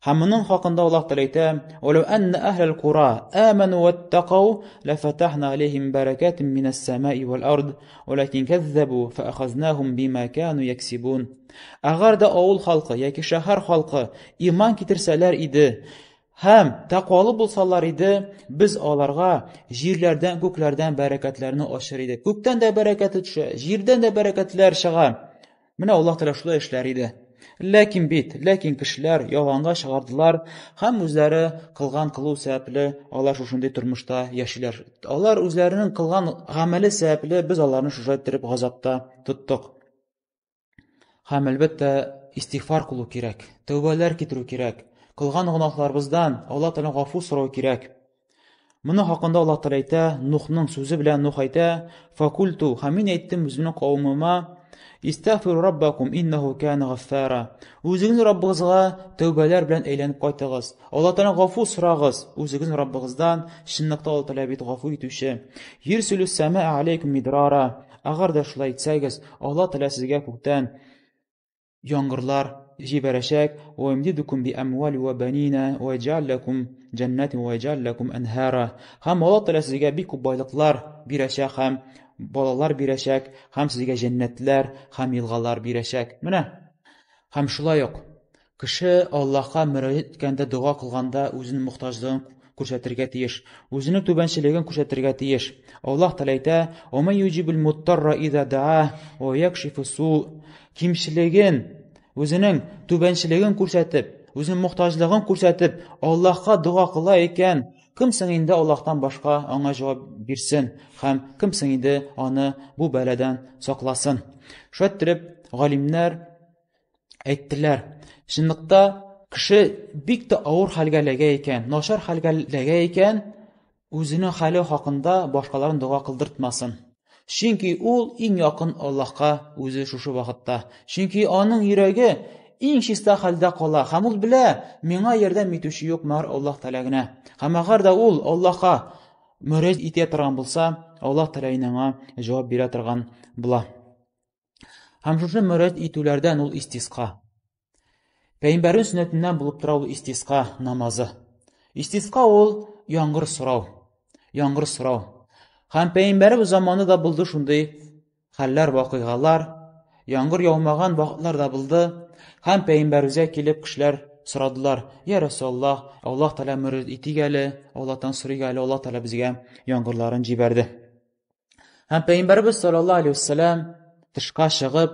Һәм моның хакында Аллаһ Тәгалә әйтә: "Валау анна әһләл кура аману ваттакау лафатахна алейхим баракатин минас самаи вал ард, валакин каззабу фаахазнахум бима кану яксибун". Әгәр дә авыл халкы яки шәһәр халкы иман китерсәләр иде һәм тәкъвалы булсалар иде, без аларга җирләрдән, күкләрдән бәрәкәтләрне ачыр идек. Күктән дә бәрәкәте төшә, җирдән дә бәрәкәтләр чыга. Менә Аллаһ Тәгалә шулай эшләр иде. Ләкин бит, ләкин кешеләр ялганга чыгардылар һәм үзләре кылган кылу сәбәпле алар шушындый тормышта яшиләр. Алар үзләренең кылган гамәле сәбәпле без аларны шулай иттереп газапта тоттык. Һәм әлбәттә истигъфар кылу кирәк, тәүбәләр китерү кирәк, кылган гөнаһларыбыздан Аллаһ Тәгаләдән гафу сорау кирәк. Моның хакында Аллаһ Тәгалә әйтә, Нухның сүзе белән Нух әйтә: "Факульту, һәм мин әйттем үземнең кавымыма, истагфиру раббакум иннаху кана гаффара". Үзегезнең Раббыгызга тәүбәләр белән әйләнеп кайтыгыз. Аллаһ Тәгаләдән гафу сорагыз. Үзегезнең Раббыгыздан, чынлыкта Аллаһ Тәгалә бит гафу итүче. Йирсилүс самаа алейкум мидрара. Әгәр дә шулай итсәгез, Аллаһ Тәгалә сезгә күктән яңгырлар җибәрәчәк. Ва юмдидукум би амвали ва банина ва яҗәл ләкум җәннәтин ва яҗәл ләкум анһара. Һәм Аллаһ Тәгалә сезгә бик күп байлыклар бирәчәк һәм балалар бирәчәк, һәм сезгә җәннәтләр һәм елгалар бирәчәк. Менә. Һәм шулай ук кеше Аллаһка мөрәҗәгать иткәндә, дога кылганда үзенең мохтаҗлыгын күрсәтергә тиеш, үзенең түбәнчелеген күрсәтергә тиеш. Аллаһ Тәгалә әйтә: "Ва ман юҗибул муттарра иза даа ва якшифу су". Кимчелеген, үзенең түбәнчелеген күрсәтеп, үзенең мохтаҗлыгын күрсәтеп, Аллаһка дога кыла икән, кем соң инде Аллаһтан башка аңа җавап бирсен һәм кем соң инде аны бу бәладән сакласын? Шулай иттереп, галимнәр әйттеләр, чынлыкта кеше бик тә авыр хәлгә эләгә икән, начар хәлгә эләгә икән, үзенең хәле хакында башкаларын дога кылдыртмасын. Чөнки ул иң якын Аллаһка үзе шушы вакытта. Чөнки аның йөрәге иң чиста хәлдә кала һәм ул белә, миңа ярдәм итүче юк, мәгәр Аллаһ Тәгалә генә. Һәм әгәр дә ул Аллаһка мөрәҗәгать итә торган булса, Аллаһ Тәгалә инде аңа җавап бирә торган була. Һәм шушы мөрәҗәгать итүләрдән ул истиска. Пәйгамбәрнең сөннәтеннән булып тора ул истиска намазы. Истиска ул яңгыр сорау. Яңгыр сорау. Һәм пәйгамбәребез заманында да булды шундый хәлләр, вакыйгалар. Яңгыр яумаган вакытлар да булды. Һәм пәйгамбәребезгә килеп кешеләр сорадылар: "Я Расулаллаһ, Аллаһ Тәгалә мөрәҗәгать итик әле, Аллаһтан сорыйк әле, Аллаһ Тәгалә безгә яңгырларын җибәрде". Һәм Пәйгамбәребез саллаллаһу алейһи вәсәлләм тышка чыгып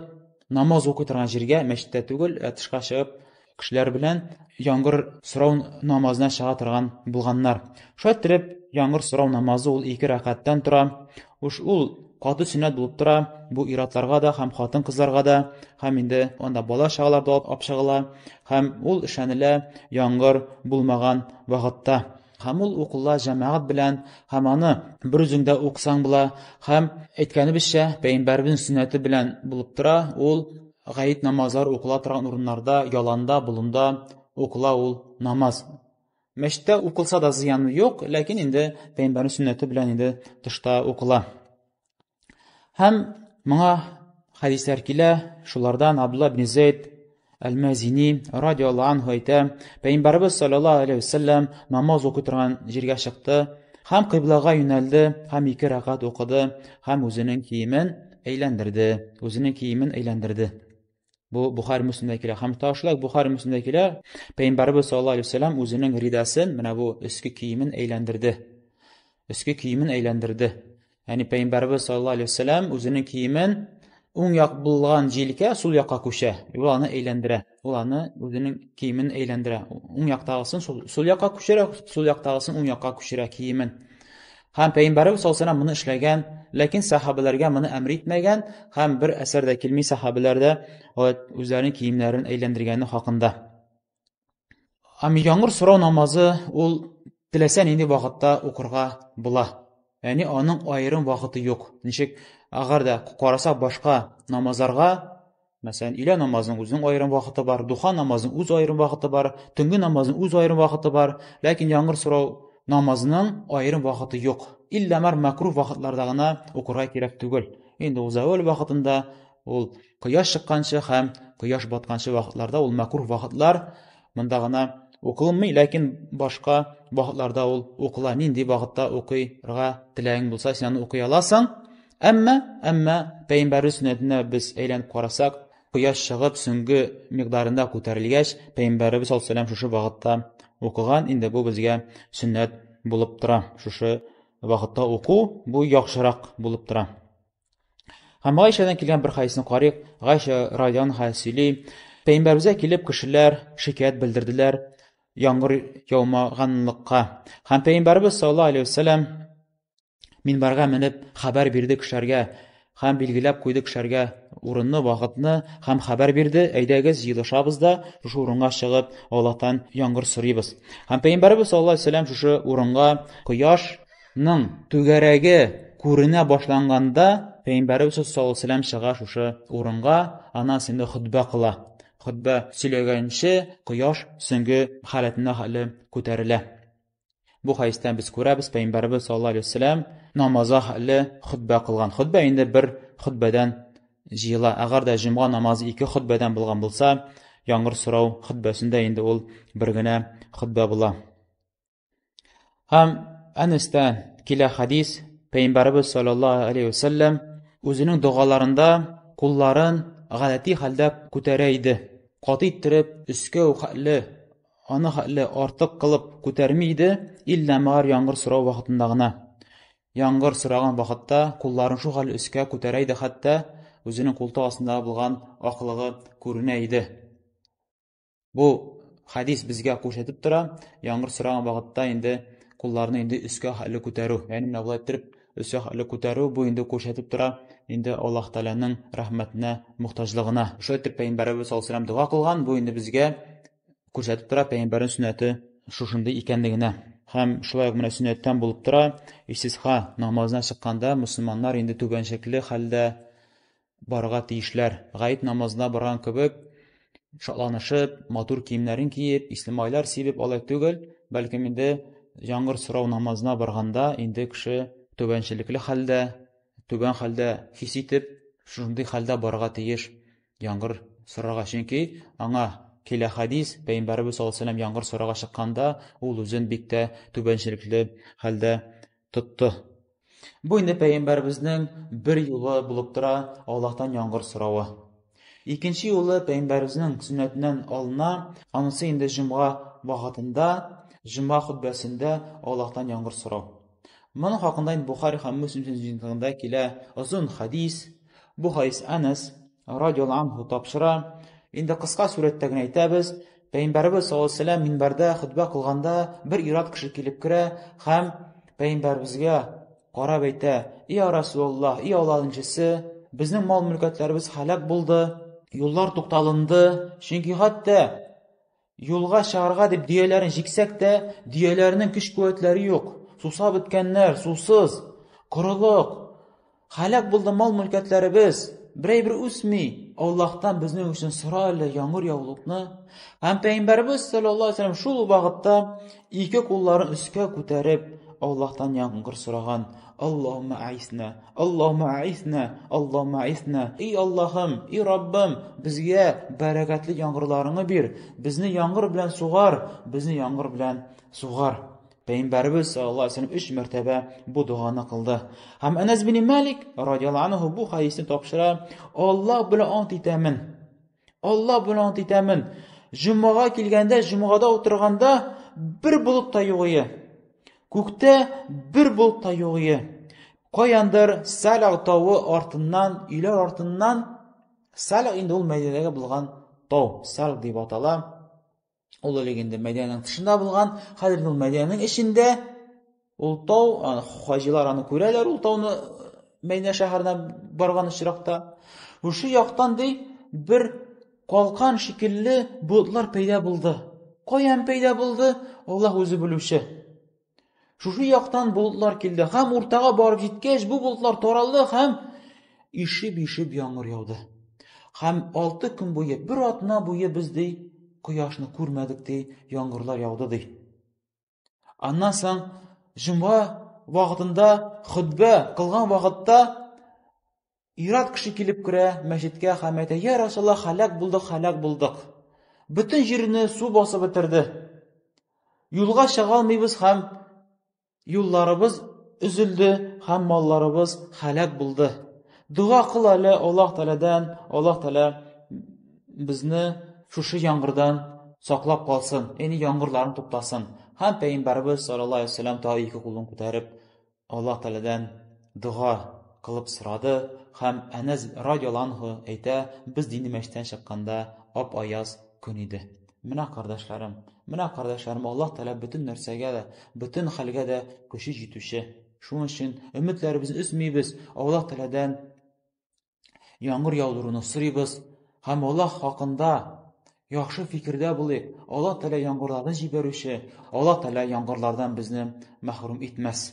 намаз укый торган җиргә, мәчеттә түгел, ә тышка чыгып кешеләр белән яңгыр сорау намазына чыга торган булганнар. Шулай иттереп, яңгыр сорау намазы ул ике рәкәгатьтән тора. Уш ул каты сөннәт булып тора, бу ир-атларга да һәм хатын-кызларга да, һәм инде анда бала-чагалар да алып чыгыла, һәм ул эшләнелә яңгыр булмаган вакытта. Һәм ул укыла җәмәгать белән, һәм аны бер үзең дә укысаң була, һәм әйткәнебезчә, пәйгамбәребезнең сөннәте белән булып тора, ул гает намазлар укыла торган урыннарда, яланда, болында укыла ул намаз. Мәчеттә укылса да зыяны юк, ләкин инде пәйгамбәрнең сөннәте белән инде тышта укыла. Һәм моңа хәдисләр килә, шулардан Абдулла ибн Зәйд Әл-Мазини радиаллаһу анһу әйтә, Пәйгамбәребез саллаллаһу алейһи вәсәлләм намаз укый торган җиргә чыкты һәм кыйблага юнәлде һәм ике рәкать укыды һәм үзенең киемен әйләндерде, үзенең киемен әйләндерде. Бу Бухари Муслимдә килә. Һәм тагы шулай Бухари Муслимдә килә. Пәйгамбәребез саллаллаһу алейһи вәсәлләм үзенең ридасын, менә бу өске киемен әйләндерде. Өске киемен әйләндерде. Ягъни Пәйгамбәребез саллаллаһу алейһи вәсәлләм үзенең киемен уң як булган җилкә сул якка күчә. Ул аны әйләндерә. Ул аны үзенең киемен әйләндерә. Уң яктагысын сул, сул якка күчерә, сул яктагысын уң якка күчерә киемен. Һәм Пәйгамбәребез саллаллаһу алейһи вәсәлләм моны эшләгән, ләкин сахабәләргә моны әмер итмәгән һәм бер әсәр дә килми сахабәләрдә үзләренең киемнәрен әйләндергәне хакында. Һәм яңгыр сорау намазы ул теләсә нинди вакытта укырга була. Ягъни аның аерым вакыты юк. Ничек әгәр дә карасак башка намазларга, мәсәлән, өйлә намазының үзенең аерым вакыты бар, духа намазының үз аерым вакыты бар, төнге намазның үз аерым вакыты бар, ләкин яңгыр сорау намазының аерым вакыты юк. Иллә мар макруh вакытларда гына укырга кирәк түгел. Инде ул зәвәл вакытында Ул кояш чыкканчы һәм кояш батканчы вакытларда ул мәкруh вакытлар монда гына укылмый, ләкин башка вакытларда ул укыла. Нинди вакытта укыйрга теләгең булса, син аны укый аласың. Әмма, әмма пәйгамбәрбез сөннәтенә без әйләнеп карасак, кояш чыгып, сөңге микъдарында күтәрелгәч, пәйгамбәребез саллаллаһу алейһи шушы вакытта укыган. Инде бу безгә сөннәт булып тора. Шушы вакытта уку бу яхшырак булып тора. Һәм Гайшәдән килгән бер хәдисне карыйк. Гайшә радиаллаһу анха сөйли. Пәйгамбәребезгә килеп кешеләр шикаять белдерделәр яңгыр яумаганлыкка. Һәм пәйгамбәребез саллаллаһу алейһи вәсәлләм минбарга менеп хәбәр бирде кешеләргә һәм билгеләп куйды кешеләргә урынны, вакытны һәм хәбәр бирде, әйдәгез җыелышабыз да шушы урынга чыгып Аллаһтан яңгыр сорыйбыз. Һәм пәйгамбәребез саллаллаһу алейһи вәсәлләм шушы урынга кояш ның түгәрәге күренә башланганда Пәйгамбәребез саллаллаһу алейһи вәсәлләм чыга шушы урынга, аннан инде хөтбә кыла. Хөтбә сөйләгәнче кояш сөңге халәтенә хәле күтәрелә. Бу хәдистән без күрәбез, Пәйгамбәребез саллаллаһу алейһи вәсәлләм намазга хәле хөтбә кылган. Хөтбә инде бер хөтбәдән җыела. Әгәр дә җомга намазы ике хөтбәдән булган булса, яңгыр сорау хөтбәсендә инде ул бер генә хөтбә була. Һәм Әнәстән килә хадис, Пәйгамбәребез саллаллаһу алейһи ва сәлләм үзенең догаларында кулларын гадәти хәлдә күтәрә иде. Каты иттереп, өскә үк хәтле, аны хәтле артык кылып күтәрми иде, иллә мәгәр яңгыр сорау вакытында гына. Яңгыр сораган вакытта кулларын шул хәл өскә күтәрә иде, хәтта үзенең култык астында булган аклыгы күренә иде. Бу хадис безгә күрсәтеп тора, яңгыр сораган вакытта инде кулларны инде өскә хәле күтәрү. Ягъни менә болай иттереп өскә хәле күтәрү, бу инде күрсәтеп тора инде Аллаһ Тәгаләнең рәхмәтенә мохтаҗлыгына. Шулай итеп Пәйгамбәребез саллаллаһу алейһи дога кылган, бу инде безгә күрсәтеп тора пәйгамбәрнең сөннәте шушындый икәнлегенә. Һәм шулай ук менә сөннәттән булып тора, истисха намазына чыкканда мөселманнар инде түбәнчекле хәлдә барырга тиешләр. Гает намазына барган кебек, шатланышып, матур киемнәрен киеп, ислемайлар сибеп, алай түгел, бәлкем инде яңгыр сорау намазына барганда инде кеше түбәнчелекле хәлдә, түбән хәлдә хис итеп, шундый хәлдә барырга тиеш яңгыр сорарга. Чөнки аңа килә хадис, Пәйгамбәребез саллаллаһу алейһи ва сәлләм яңгыр сорарга чыкканда, ул үзен бик тә түбәнчелекле хәлдә тотты. Бу инде пәйгамбәребезнең бер юлы булып тора Аллаһтан яңгыр соравы. Икенче юлы пәйгамбәребезнең сөннәтеннән алына, анысы инде җомга вакытында, җомга хөтбәсендә Аллаһтан яңгыр сорау. Моның хакында инде Бухари һәм Муслим җыентыгында килә озын хадис. Бу хадис Анас радиаллаһу анһу тапшыра. Инде кыска сурәттә генә әйтәбез, Пәйгамбәребез саллаллаһу алейһи ва сәлләм минбәрдә хөтбә кылганда бер ир-ат кеше килеп керә һәм пәйгамбәребезгә карап әйтә: "Я Расулаллаһ, и Аллаһның илчесе, безнең мал-мөлкәтләребез һәлак булды, юллар тукталынды, чөнки хәтта юлга чыгарга дип дөяләрен җиксәк тә, дөяләрнең көч-куәтләре юк, сусап беткәннәр, сусыз, корылык, һәлак булды мал-мөлкәтләребез, берәй бер үсми. Аллаһтан безнең өчен сора әле яңгыр яулыкны. Һәм Пәйгамбәребез саллаллаһу алейһи вәсәлләм шул вакытта ике кулларын өскә күтәреп Аллаһтан яңгыр сораган. Аллаһумма аисна, Аллаһумма аисна, Аллаһумма аисна. И Аллаһым, и Раббым, безгә бәрәкәтле яңгырларыңны бир. Безне яңгыр белән сугар, безне яңгыр белән сугар. Пәйгамбәребез саллаллаһу алейһи вәсәлләм өч мәртәбә бу доганы кылды. Һәм Әнәс бин Малик радиаллаһу анһу бу хәдисне тапшыра. Аллаһ белән ант итәмен. Аллаһ белән ант итәмен. Җомгага килгәндә, җомгада утырганда бер болыт та юк ие. Күктә бер болыт та юк ие. Каяндыр Салаг тавы артыннан, өйләр артыннан, Салаг инде ул Мәдинәдәге булган тау, Салаг дип атала. Ул элек инде Мәдинәнең тышында булган, хәзер ул Мәдинәнең эчендә. Ул тау, хаҗилар аны күрәләр, ул тауны Мәдинә шәһәренә барган очракта. Шушы яктан ди бер калкан шикелле болытлар пәйда булды. Каян пәйда булды? Аллаһ үзе белүче. Шушы яктан болытлар килде һәм уртага барып җиткәч, бу болытлар таралды һәм ишеп-ишеп яңгыр яуды. Һәм 6 көн буе, бер атна буе без ди кояшны күрмәдек ди, яңгырлар яуды ди. Аннан соң җомга вакытында хөтбә кылган вакытта Ират кеше килеп керә мәчеткә һәм әйтә: "Я Расулаллаһ, һәлак булдык, һәлак булдык. Бөтен җирне су басып бетерде. Юлга чыга алмыйбыз һәм юлларыбыз өзелде һәм малларыбыз һәлак булды. Дога кыл әле Аллаһ Тәгаләдән, Аллаһ Тәгалә безне шушы яңгырдан саклап калсын, ягъни яңгырларын туктасын. Һәм Пәйгамбәребез саллаллаһу алейһи вәсәлләм тагы ике кулын күтәреп Аллаһ Тәгаләдән дога кылып сорады һәм Әнәс радиаллаһу анһу әйтә, без дини мәчеттән чыкканда ап-аяз көн иде. Менә кардәшләрем, менә кардәшләрем, Аллаһ Тәгалә бөтен нәрсәгә дә, бөтен хәлгә дә көче җитүче. Шуның өчен өметләребезне өзмибез, Аллаһ Тәгаләдән яңгыр яудыруны сорыйбыз һәм Аллаһ хакында яхшы фикердә булыйк. Аллаһ Тәгалә яңгырларны җибәрүче, Аллаһ Тәгалә яңгырлардан безне мәхрүм итмәс.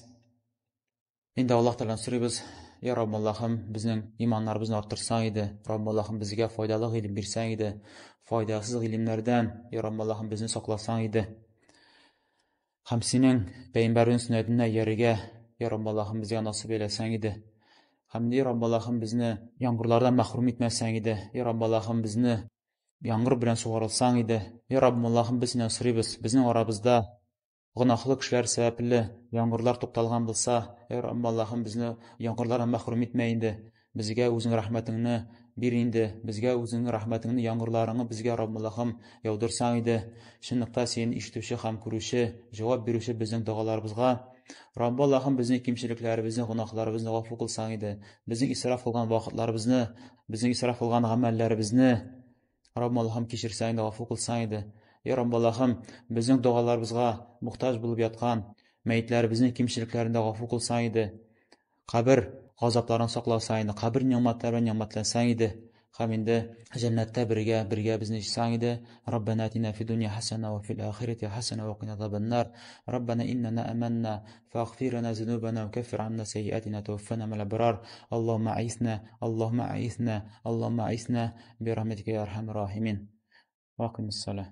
Инде Аллаһ Тәгаләдән сорыйбыз, Я Рабб Аллаһым, безнең иманнарыбызны арттырсаң иде, Рабб Аллаһым, безгә файдалы гыйлем бирсәң иде, файдасыз гыйлемнәрдән, Я Рабб Аллаһым, безне сакласаң иде. Һәм синең пәйгамбәрең сөннәтенә иярергә, я Рабб Аллаһым, безгә насыйп әйләсәң иде. Һәм, я Рабб Аллаһым, безне яңгырлардан мәхрүм итмәсәң иде. Я Рабб Аллаһым, безне яңгыр белән сугарылсаң иде. Я Раббым Аллаһым, без синнән сорыйбыз, безнең арабызда гөнаһлы кешеләр сәбәпле яңгырлар тукталган булса, я Раббым Аллаһым, безне яңгырлардан мәхрүм итмә инде. Безгә үзең рәхмәтеңне бир инде, безгә үзеңнең рәхмәтеңне, яңгырларыңны безгә, Раббым Аллаһым, яудырсаң иде. Чынлыкта син ишетүче һәм күрүче, җавап бирүче безнең догаларыбызга. Раббы Аллаһым, безнең кимчелекләребезне, гөнаһларыбызны гафу кылсаң иде. Безнең исраф кылган вакытларыбызны, безнең исраф кылган гамәлләребезне, Раббым Аллаһым, кичерсәң иде, гафу кылсаң иде. Я Раббы Аллаһым, безнең догаларыбызга мохтаҗ булып яткан мәетләребезнең кимчелекләрен дә гафу кылсаң иде. Кабер газапларын сакласаң иде, кабер нигъмәтләре белән нигъмәтләнсәң иде. Һәм инде җәннәттә бергә, бергә безне җыйсаң иде. Раббана атина фид дунья хасана ва фил ахирати хасана ва кина азабаннар. Раббана иннана аманна фагфир лана зунубана ва каффир анна сайyiатина тавффана мал абрар. Аллаһумма аисна, Аллаһумма аисна, Аллаһумма аисна бирахматика я архамар рахимин. Ва акимис салах.